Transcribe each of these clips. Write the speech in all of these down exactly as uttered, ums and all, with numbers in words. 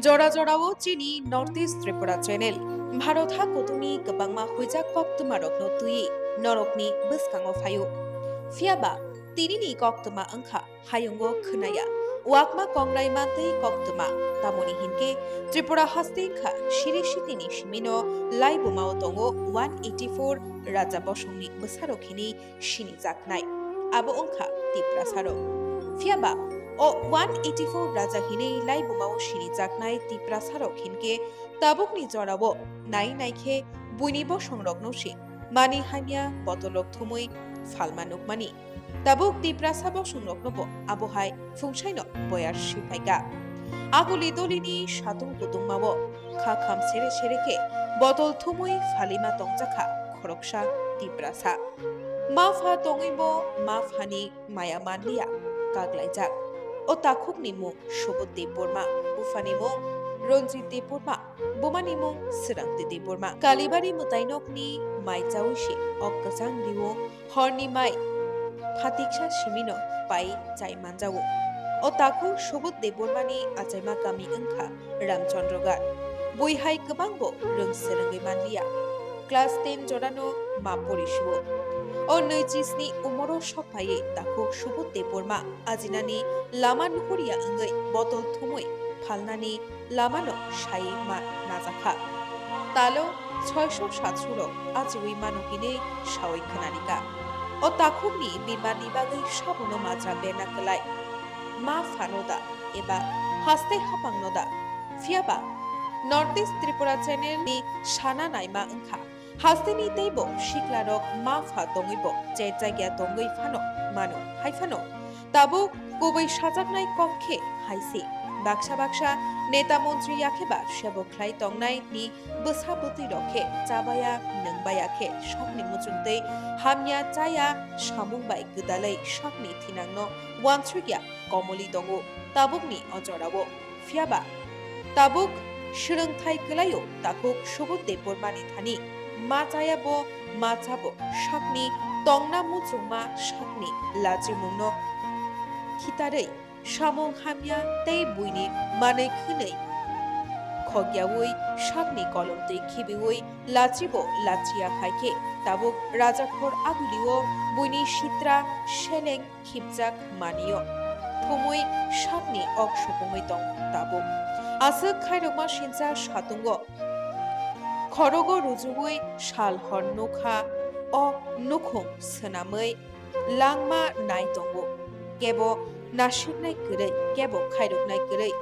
Jora jorao chini North East Tripura Channel, Bharat ha kuthumni kwbangma huijak koktwmarokno twiwi norokni bwskango phaio. Phiyaba tinini koktwma wngkha hayungo khwnaya, wakma kongrai mantwi koktwma, tamoni hinkhe Tripura haste wngkha siri sitini simino laibumao tongo one eighty four raja bosongni bwsarok hinwi sinijaknai, abo wngkha Tiprasarok. Phiyaba o one eighty four raja hinwi laibumao sinijaknai Tiprasarok hinkhe tabukni jorao nai naikhe buini bosongrokno se mani hamya botolrok thumwi phalma nukmani. Tabuk Tiprasa bosongroknobo abohai phungsaino boyar siphaikha. Aguli dolini satung kutungmao kha kham sere sere khe botol thumwi phalima tongjakha khoroksa Tiprasa. Ma pha tongwibo ma phani maya manliya, kaglaijak. O takhukni mung Subut Debbarma, buphani mung Ranjit Debbarma, bumani mung Srangti Debbarma. Kalibari mwtainokni mai chawi se o kwchang riwo horni mai phatiksa simino pai chai manjago. O takhuk Subut Debbarmani achaima kami wngkha Ramchandragarh. Bui hai kwbangbo rwng swrwngwi manliya. Class ten jorano ma porisiwo. O nwichi sni umoro sok phaiwi takhuk Subut Debbarma ajinani lama nuhurya wngwi botol thumwi phalnani lamano saiwi ma najakha. Talo soiso satso rok achiwi mano hinwi sawi khwnarikha. O takhukni birmanni bagwi sabono majra berna kwlai. Ma phano da eba haste hapangno da? Phiyaba North East Tripura Channel ni sana naima wngkha. Hasteni teibo siklarok ma pha tongwibo chet jagya tongwi phano mano. Hai phano tabuk kubui sajaknai kok khe hai se. Baksa baksa neta montri yakheba sebo khlai tongnai ni bwsa bwtwi rok khe chabaya nwngbaya khe sakni muchungtwi hamya chaya samung bai gwdalwi sakni thinangno wansukya komoli tongo tabukni o jorao. Phiyaba tabuk swrwngthai kwlaio takhuk Subut Debbarmani thani. Ma chaya bo, ma chabo sakni tongna muchungma sakni lachimungno khitarwi samung hamya tei buini manwi khwnwi khokyawi sakni kolomtwi khibiwi lachibo lachiya hai khe tabuk rajakhor agulio buini sitra seleng khibjak manio thumwi sakni ok supungwi tong tabuk. Aswk khairokma sinsa satungo khorogo rujuwi sal hor nukha o nukhung swnamwi langma nai tongo. Kebo nasiknai kwrwi, kebo khairoknai kwrwi,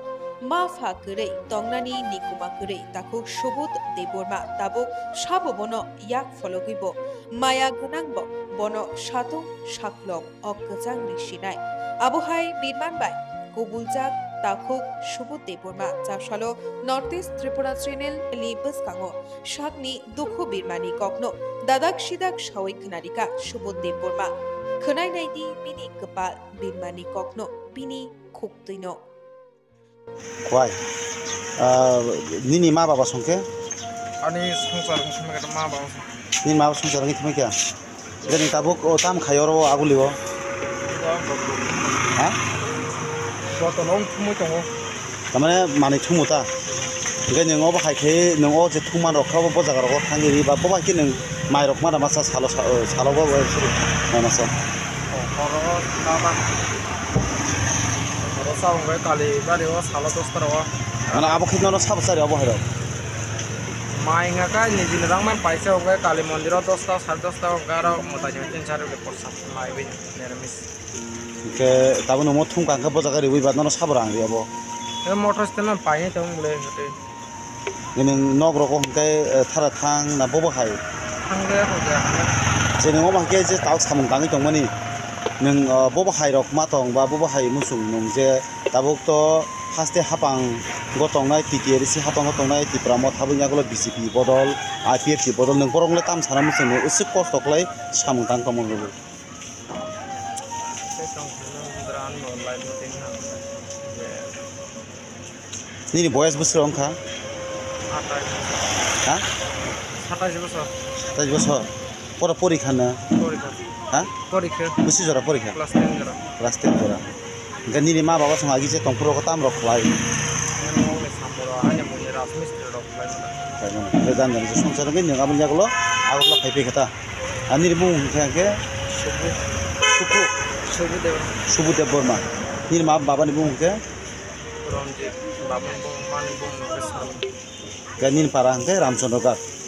ma pha kwrwi, tongnani nikuma kwrwi takhuk Subut Debbarma tabuk sabo bono yak phologwibo maya gwnangbo bono satung saklong o kwchang ri sinai. Abohai birman bai kubuljak takhuk Subut Debbarma chasalo North East Tripura Channel ni bwskango sakni dukhu birmani kokno dadak sidak sawi khwnarikha Subut Debbarma. Khwnai naidi bini kwpal birmani kokno, bini khuktwino. Kwai. Ah, nini ma baba songkhe? Ani swngchar wng thumwi khe ma baba song. Nini ma baba swngchar wngwi thumwi khe? Jani tabuk o tam khai oro aguli o. Ha? Joto no wng thumwi tongo. Tamane manwi thumu ta? Hingke nwng obo hai khe nwng o je thumman rok kha bo jaga rogo thangwi ri ba bo bai khe nwng mai rok mana masa salo sa-, salo bo bai suru mai masa. Horo saba. Horo saba hwnkhe kali bari o salo dosta rogo. Mane abo khe nono sabo chari obo hai rok? Mai wngkha khe nijini rang man paisa hwnkhe kali mondir o dosta sare dosta hwnkhe aro mwtai jani tin sari bai porsa mai bai niramis. Hwnkhe tabuk nwng mo thumkha hwnkhe bo jaga riwi ba nono sabo rang ri obo? Motor stand man painai tong bwle hwnkhe. Nwng nok rogo hwnkhe, eh, thara thang na bobo hai? Thang de, hwnkhe, hwnkhe. Je nwng omo hwnkhe je tabuk samung tangwi tongmani, nwng, oh, bobo hai rok ma tong ba bobo hai muchung nwng je tabuk to haste hapang go tongnai, T T A D C hapang go tongnai, Tipra Motha bo yagulo B J P bodol, I P F T bodol, nwng borok le tam sana muchung nwng usuk kosto khlai samung tang tongmani rwgo. Nini boyas bwswk wngkha? Athais. Ha? Satais bosor. Satais bosor? Poro porikha na? Porikha. Ha? Porikha. Bwswk jora porikha? Class ten jora. Class ten jora. Hwnkhe nini ma baba song agi je tongphuru rok tam rok khlai? Nini mok ni sam. Borok ani bumung ni rajmistri rok khlai mano. Khlai mano. Hwnkhe jani jani se songchar wngkhe nwng aboni yagulo Agartala phai phai kha ta. Ani bumung hwnkhe hwnkhe Subhu. Subhu. Subhu Debbarma. Subhu Debbarma. Nini ma babani bumung hwnkhe? Ranjit. Babani bumung, mani bumung hwnkhe Sal. Khe nini para hwnkhe Ramchandra Ghat.